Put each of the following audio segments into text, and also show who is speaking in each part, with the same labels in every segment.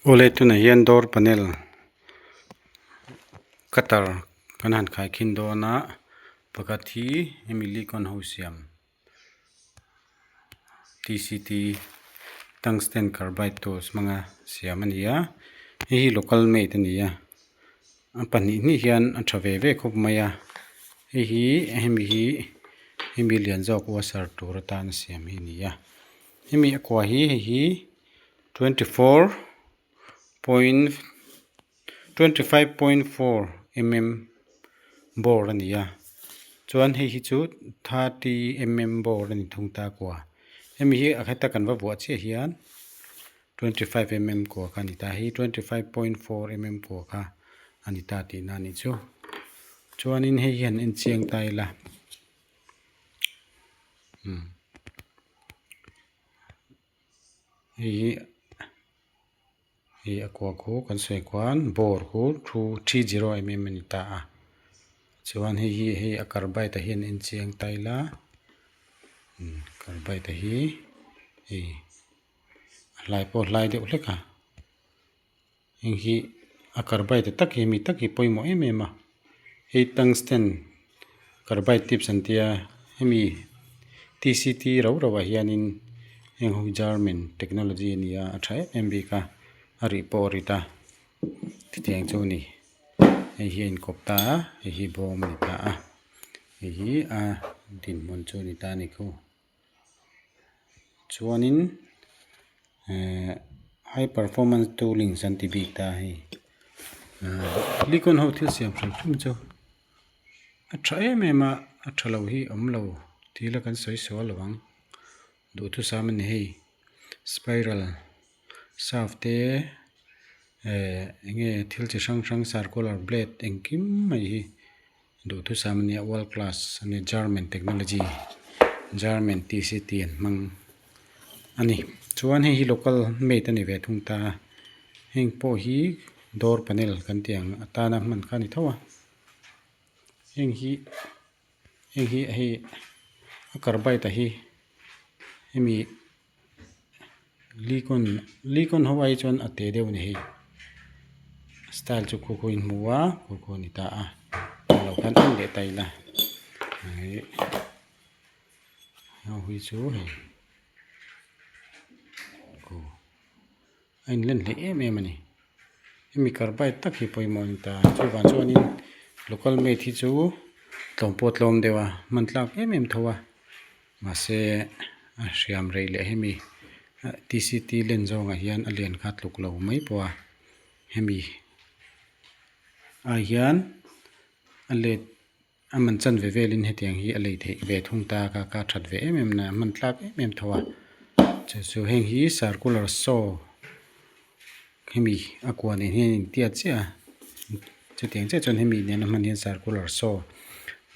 Speaker 1: Awle tunah hian door panel cutter kan han khai khin dawn a pakhat hi hemi likon ho siam t c t tungsten carbide tools hmanga siam a ni a hei hi local made a ni a a pahnih hnih hian a tha ve ve khawp mai a hei hi hemi hi hemi lian zawk washer tur atana siam hi a ni a hemi a kua hi hei hi. 24 point 25 point 4 mm bore a ni a chuan hei hi chu 30 mm bore a ni thung ta kua hemi hi a heta kan va vuah chiah hian 25 mm kua kha a ni ta hei 25 point 4 mm kua kha a ni ta tihna a nih chu chuanin hei hi han en chiang ta ila umm. Hei hi hei a kua khu kan sawi khuan bore khu two three zero em em a ni ta a chuan hei hi hei a carbide ah hian a inchiang ta ila umm carbide a hi hei a hlai pawh a hlai deuh hlek a heng hi a carbide tak hi mi tak hi pawimawh em em a hei tungsten carbide tips an tia hemi t c t rau rau ah hianin heng ho hi german technology a ni a a tha em em bik a a rih pawh a rit a chutiang chu a ni hei hi a inkawp ta a hei hi bawm a ni ta a hei hi a dinhmun chu a ni ta a ni khu. Chuanin ehh high performance toolings an ti bik ta hei ahh likon ho thil siam hrim hrim chu a tha em em a a tha lo hi awm lo thil a kan sawi sual lo ang duhthusam a ni hei spiral shaft te ehh eng nge thil chi hrang hrang circular blade engkim mai hi. Duhthusam a nia world class a nia German technology German t c t an hmang a ni chuan hei hi local made a ni ve thung ta a heng pawh hi door panel kan tih ang atana hman kha a ni tho a heng hi heng hi hei a carbide a hi hemi. Likon likon ho ai chuan a te deuh a ni hei style chu khu khu in hmu a khu khu a ni ta a lo khan en leh ta ila ih ho hi chu hei aw a inlen hleih em em a ni hemi carbide tak hi pawimawh a ni ta chuvang chuanin local made hi chu tlawm pawh a tlawm deuh a hman tlak em em tho a. Mahse a hriam rei leh hemi t c t len zawngah hian a lian kha tluk lo mai pawh a hemi ah hian a let a man chanve velin hetiang hi a lei theih ve thung ta kha kha a that ve em em na a hman tlak em em tho a chu chu heng hi circular saw hemi a kua nen hian a intiat chiah a chutiang chiah chuan hemi nena hman hian circular saw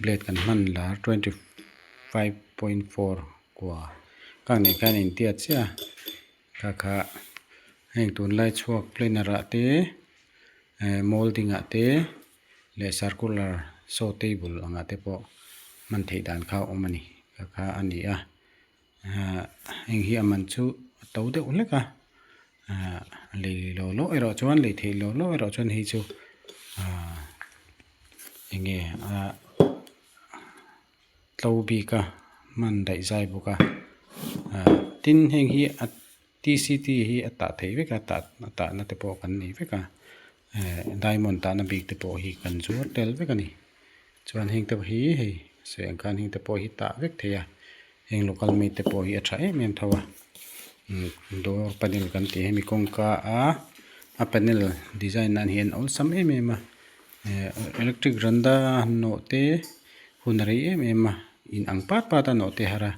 Speaker 1: blade kan hman lar 25.4 kua kang nen khan a intiat chiah a kha kha heng tunlai chhuak planer ah te eh moulding ah te leh circular saw table ang ah te pawh hman theih dan kha a awm a ni kha kha a ni a. Ahh heng hi a man chu a to deuh hlek a ahh lei law law erawh chuan lei theih law law erawh chuan hei chu ahh eng nge ah tlo bik a hman daih zai bawk a ahh tin heng hi a t c t hi a tah theih vek a tah a tahna te pawh kan nei vek a eh diamond tahna bik te pawh hi kan zuar tel vek a ni. Chuan heng te hi hei sawi ang khan heng te pawh hi tah vek thei a heng local made te pawh hi a tha em em tho a door panel kan tih hemi kawngka a a panel design nan hian awlsam em em a eh electric randa nawh te hun a rei em em a in ang pat pat a nawh te har a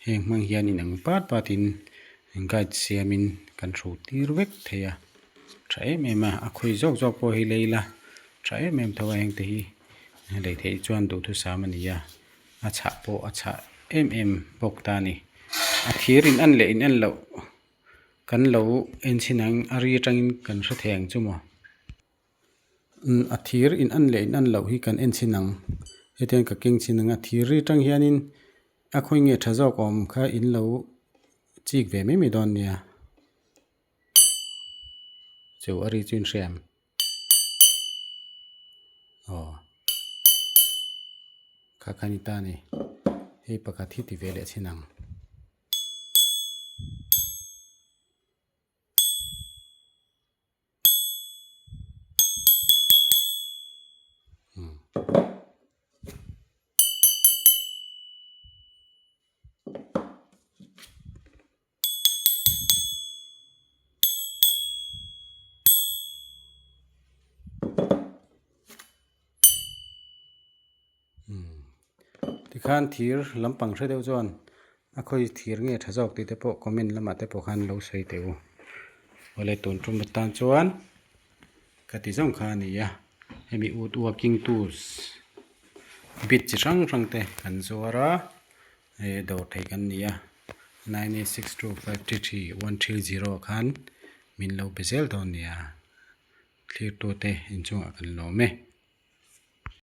Speaker 1: heng hmang hian in ang pat pat in guide siam in kan hrut tir vek thei a tha em em a a khawi zawk zawk pawh hi lei ila. Tha em em tho a heng te hi lei theih chuan duhthusam a ni a a chhah pawh a chhah em em bawk ta a ni a thir in en leh in en loh kan lo en chhin ang a ri atangin kan hre thei ang chu maw umm a thir in en leh in en loh hi kan en chhin ang hetiang ka keng chhin ang a thir ri atang hianin a khawi nge tha zawk awm kha in lo chik ve mai mai dawn nia. Chu a ri chu in hria em? Aw. Kha kha ni ta ni. Hei pakhat hi ti ve leh chhin ang. Tikhan thir lampang hre deuh chuan a khawi thir nge tha zawk tih te pawh comment lamah te pawh khan lo sawi teh u. Awle tun tum atan chuan ka ti zawng kha a ni a, hemi wood working tools bit chi hrang hrang te kan zuar a. Hei dawr theih kan ni a 9862533130 ah khan min lo be zel dawn nia thlir tute inchungah kan lawm e.